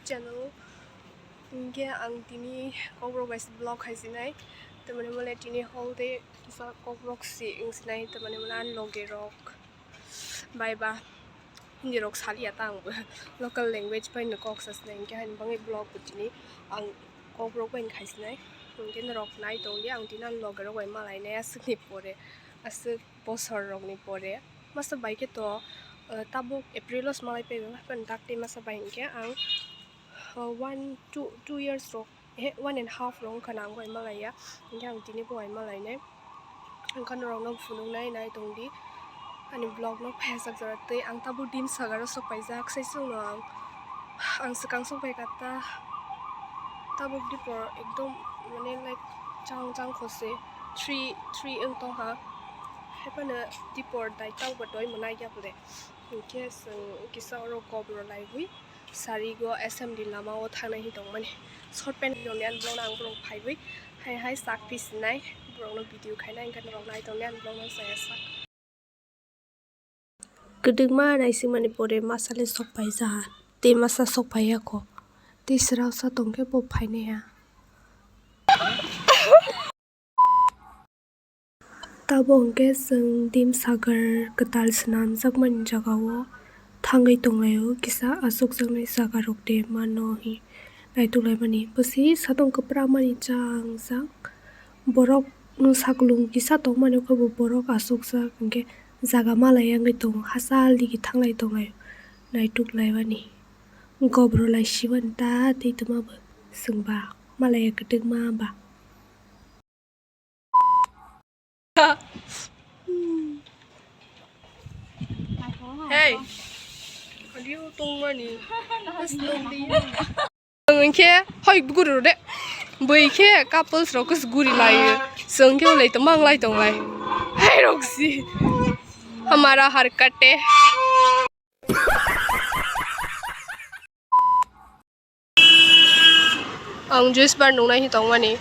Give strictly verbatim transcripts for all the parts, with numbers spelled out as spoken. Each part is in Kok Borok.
Channel. Hinkhe ang tini Kokborok bai se vlog khai sinai. Tamani mole tini whole day kisa Kokborok si wng sinai. Tamani mole ani loge rok bai ba Hindi rok saliya ta ang bo local language bai no kok sa sinai. Hinkhe haini bagwi vlog bo tini ang Kokborok bai khai sinai. Hinkhe norok nai tongdi, ang tini ani loge rok bai malai nai aswkni pore, aswk bosor rokni pore. Masa bai khe to, eh, tabuk April o se malai paiba, haikhe dak tei masa bai hinkhe ang, eh, one, two, two years rok, eh, one and half rok wngkha na ang bai malaiya. Hinkhe ang tini bo bai malainai. Wngkha norokno phunuknai nai tongdi. Ani vlog no phaisak jora tei ang tabuk Dimsagar o sok paijak, sai chwngno ang, ang swkang sok pai kha ta. Tabuk dipor ekdom mane like chang chang kho se three, three wng tong ha. Haiphano dipor dai taubo doi mwnai ya bole. Hinkhe chwng kisa oro kobro laiwi sarigo assembly lama o thangnai hi tongmani. Short pant rok ni ani vlog no ang borok phaiwi hai hai sak pisinai borok no video khainai, hinkhe norok nai tongdi ani vlog no chaya sak. Kwdwkma naisingmani pore masa le sok paija, tei masa sok paiya kho, tei swrapsa tongkhe bo phainaiya. Tabuk hwnkhe chwng Dimsagar kwtal swnamjakmani jagao thangwi tonglaio, kisa achukjaknai jagarok de mano hi. Naituklaimani bwswi satung kwpramani chang chang borok nwng saklung kisa tongmani khe bo borok achukjak hinkhe jaga malai wngwi tongo, hachal digi thanglai tonglaio, naituklaimani gobro lai sibani ta twi twma bo chwngba malaiya kwdwkma ba. Hey, audio tongmani. Ang khe hoi guru de. Bui khe couples rok kus guri lai. Song khe ulai to mang lai tong lai. Hey, Roxy. Hamara harkat hai. Ang juice bar nungnai hi tongmani.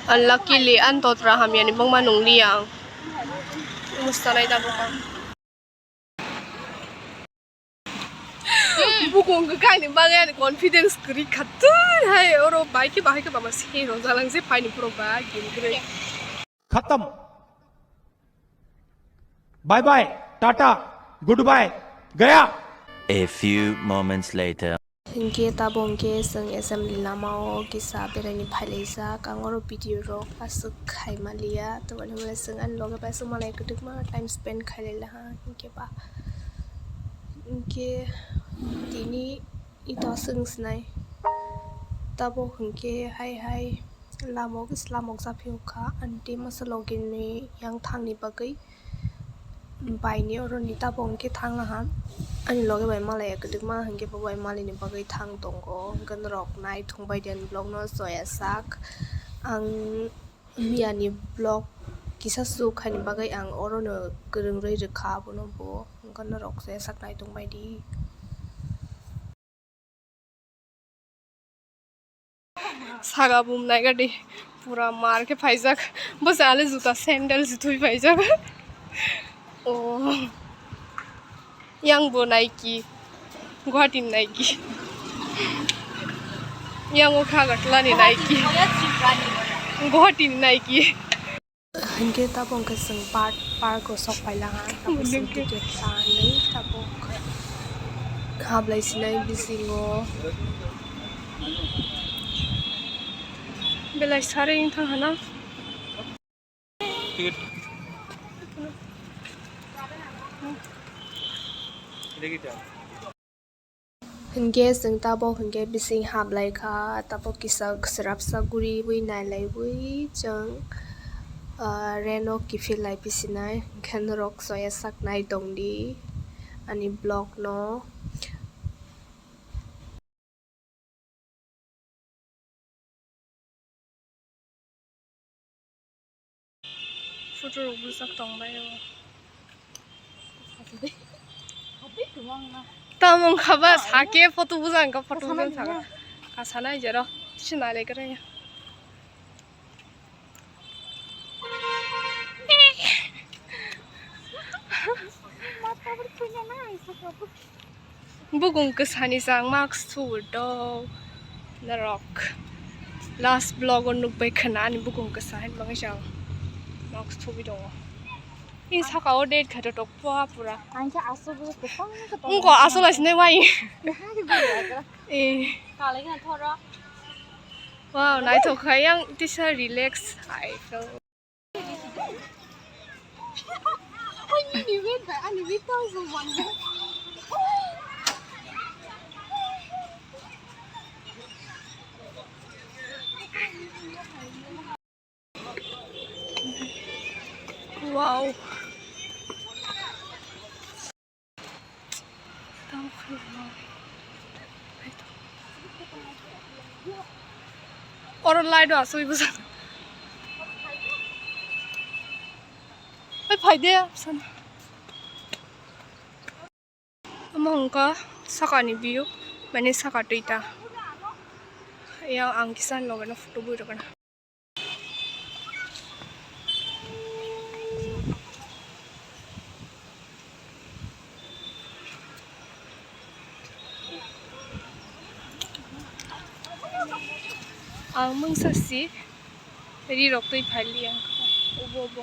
Unluckily, ang totra hamyani bangma nungliya ang. Mustanai tabuk ang. Bukung kaini bagwi ani confidence kwrwi khatung hai oro bai khe bahai khe bama se rw jalang se phaini borok ba gimgre. खत्म। Bye bye, tata, good bye, गया। A few moments later. Hinkhe tabuk hinkhe chwng assembly lama o kisa beraini phailaijak, ang oro video rok aswk khai manliya, tongmani hwnba chwng ani loge bai aswk manai kwdwkma time spend khailailaha, hinkhe ba hinkhe tini ito aswk wng sinai tabuk hinkhe hai hai. Lamok is lamok japhiyo kha, ani tei masa logi ni yang thangni bagwi baini oroni tabok hwnkhe thang aha, ani loge bai malaiya kwdwkma hwnkhe bo bai malaini bagwi thang tongo, hwnkhe norok naithung bai di ani vlog no choya sak. Ang miyani vlog kisa shoot khaini bagwi ang orono kwrwng rwi rwkha, abono bo hwnkhe norok choya sak naithung bai di. Saka bum naiga di, pura mar khe phaijak. Bo se ali juta sandal se thui phaijak. Oh, yang bo Nike, Guwahati ni Nike. Yang o kha Agartala ni Nike, Guwahati ni Nike. Hinkhe tabuk hwnkhe chwng park, park o sok paila ha, tabuk chwng ticket tanwi tabuk hablai sinai bisingo. Belai sari wng thang hana. Ticket. Hinkhe chwng tabuk hinkhe bising hablai kha, tabuk kisa swrapsa guriwi nailaiwi chwng, ah, reno kiphil lai pisinai, hinkhe norok choya sak nai tongdi ani vlog no. Photo rok bwsak tong bai o. Tamo wngkha ba sake photo bwsak wngkha, photo bwsak wngkha. Kasanai jero sinai lai kwrwngya. Bukung kwsani chang mask suwui do. Norok last vlog o nukbai khwna ani bukung kwsa hai bangwi chang nok thubi tongo. Ni saka o date khato tok pua pura. Ang khe aswk bo kwbang kwbang. Wngkha aswk lai sinai wai. Hai bo ya. Eh. Kalai na thoro. Wow, naithok khai yang tisa relax. I feel. Wow. Oro light o asui bwsa. Oi, phai de, bwsano. Omo wngkha sakani view, mane saka twi ta. Yang ang kisa loge no photo bui rwgwna. Ang mungsa si ri rok twi phai li ang ubo ubo.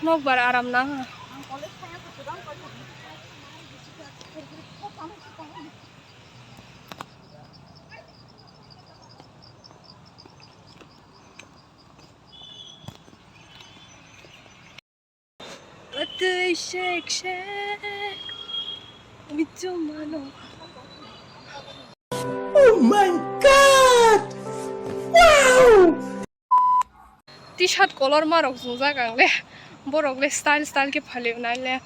Nokbar aram nang. Watwi shake shake, michumano. Oh my God! Wow! T-shirt color ma rok chungjak ang le, borok le style style khe phali nai le.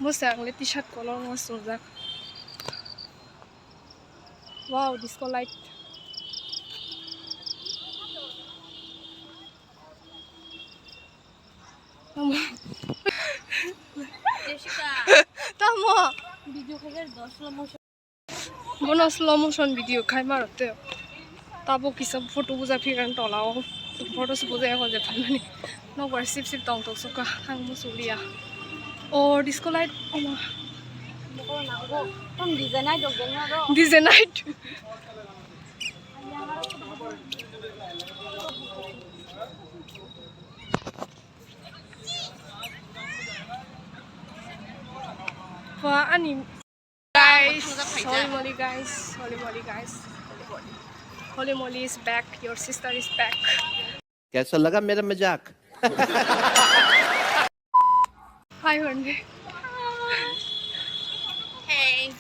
Bo se ang le T-shirt color ma chungjak. Wow, disco light. Tamo. Jessica. Tamo. Video khaikhe dos slow motion. Bono slow motion video khai maro te. Tabo kisa photo buja phikan tola o. Photo se buja ego je phalmani. Nokbar sip sip tong tong suka ang musulia. O disco light oma. Tam D J night dong dong ro. D J night. Wah, ani guys, holy moly guys, holy moly guys, holy moly. Holy moly is back, your sister is back. कैसा लगा मेरा मजाक? Hi, Honey. Hey.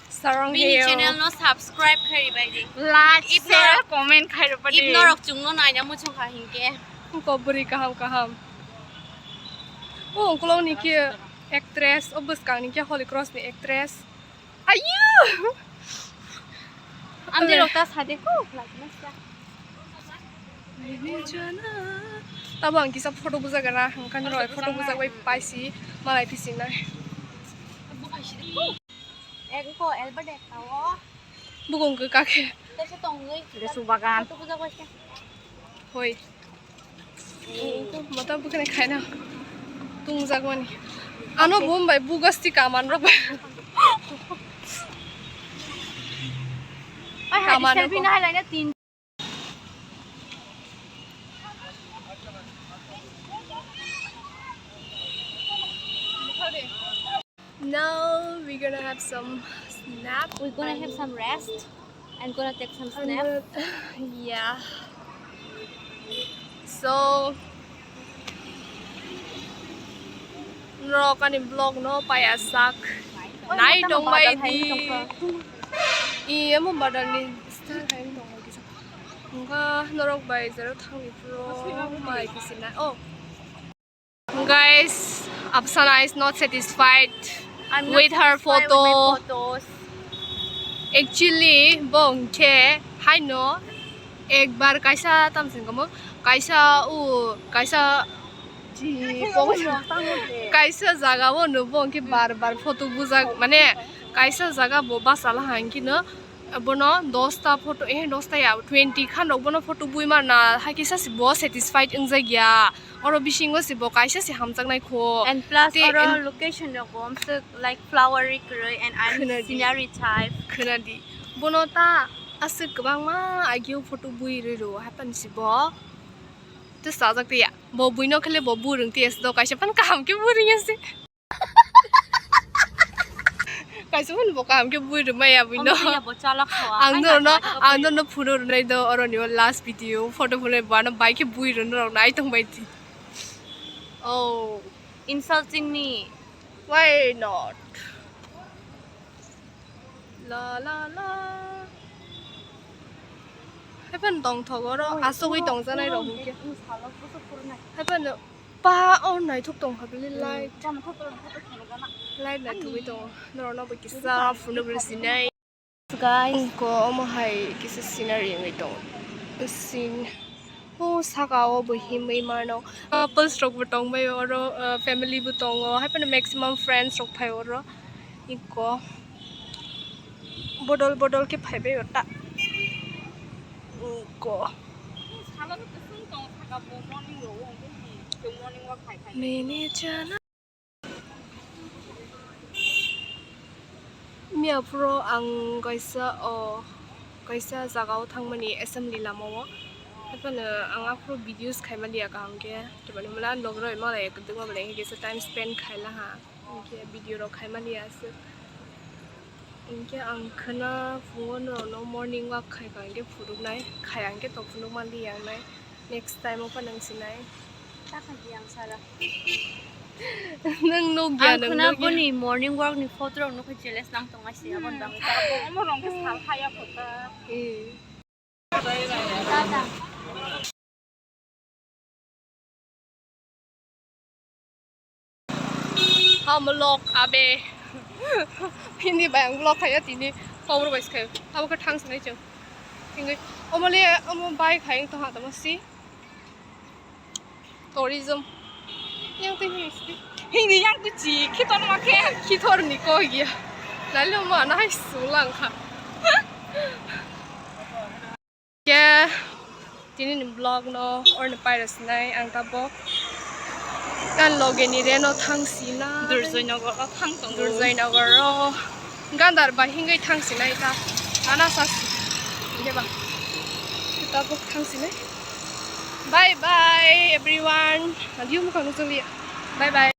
Sarang bini channel no subscribe khai bai di. Like, share, comment khai ro padi. Ibno rok chungno naina muchung kha hinkhe. Ko bwrwi kaham kaham. O ungkulong ni khe actress, o bwskang ni khe Holy Cross ni actress. Ayu! Amde rok ta sade ko, lagina sia. Tabo ang kisa photo bujak gana, hwnkhe norok photo bujak bai paisi, malai pisi nai. Eko, elba de, tawo. Bukung ke kake. Tese tongwi. Lesu bagan. Photo bujak bai se. Hoi. Mata bwkhani khaina tungjakmani. Ano bumbai bugas ti kaman rok bai. Kaman rok. Now we're gonna have some snack. We're gonna have some rest and gonna take some snack. Yeah. So, norok ani vlog no paya sak. Nai tong bai di. I amo badal ni style hai tong bai kisa. Wngkha norok bai jero thangni phuru mai kisi nai. Oh. Guys, Afsana is not satisfied with her photo. Actually, bo hwnkhe haino ekbar kaisa tamsing kamo kaisa u kaisa kaisa jaga o no bo hwnkhe bar bar photo bujak mane kaisa jaga bo bachala hwnkhe no bono dosta photo eh dosta ya twenty khan rok bono photo bui marna hai kisa se bo satisfied wngjak ya. Oro bisingo se bo kaisa se hamjaknai kho. And plus tei oro en- location rok bo amswk, like, flowery kwrwi and ani khwnadi. Scenery type. Khwnadi. Bono ta aswk kwbangma agio photo bui rwi rwo, hapan se bo. Tei sajak tei ya. Bo buino khele bo bu rwng tei ya se do kaisa pan kaham khe bu rwng ya se. Kaisa phano bo kaham khe bui rwmai ya buino. Omo ya bo chalak kho, ang norno, ang norno phuru rwnai do, oroni o last video, photo phunai bo ano bai khe bui rwno rok nai tong bai di. Oh. Insulting me. Why not? La la la. Hapan tong thok oro asugwi tong janai rok hwnkhe. Hapan Pa, oh, naithok tong kha bile light. Light naithogwi tongo. Norokno bo kisa phunuk rw sinai. Guys, ko omo hai kisa scenery wngwi tongo. Scene. Oh, saka o bo himwi mano. Couples rok bo tongbai oro, uh, family bo tongo. Hai phano maximum friends rok phai oro. Iko. Bodol bodol khe phaibai o ta. Iko. Mene jana. Miya phuru ang kaisa, o, kaisa jaga o thangmani assembly lama o. Haphano ang aphuru videos khaimaliya kaham khe. Tei mani mula logro malai kwdwkma belai khe kisa time spend khaila ha. Hinkhe video rok khaimaliya aswk. Hinkhe ang khwna phungo norokno morning walk khai kha hinkhe phunuknai, khai hinkhe tok phunukma liya wngnai. Next time o phano wngsinai. Ta kha di ang sara. Nwng nukya, ang nwng khwna nukya. Boni morning walk ni photo rok nukha jealous nang tongnai se aboni bagwi. Omo rok khe sal haya kho ta. Eh. Amo lok abe. Hindi bai ang vlog khaya tini power bai skhayo. Abo khe thang sinai chwng. Hindi omo le omo bai khai to ha tamo si. Tourism. Yang tei hini sti. Hini yang tei chi khitor ma khe. Khitor ni ko ya. Lalu ma na hai sulang kha. Khe tini ni vlog no orni paira sinai ang tabok. Kan loge ni reno thang sinai. Durjoy Nagar o thang tongo. Durjoy Nagar o. Gandar bai hingwi thang sinai ta. Nana sas. Deba. Tabok thang sinai. Bye bye everyone. Adiu mukhang nukjaliya. Bye bye.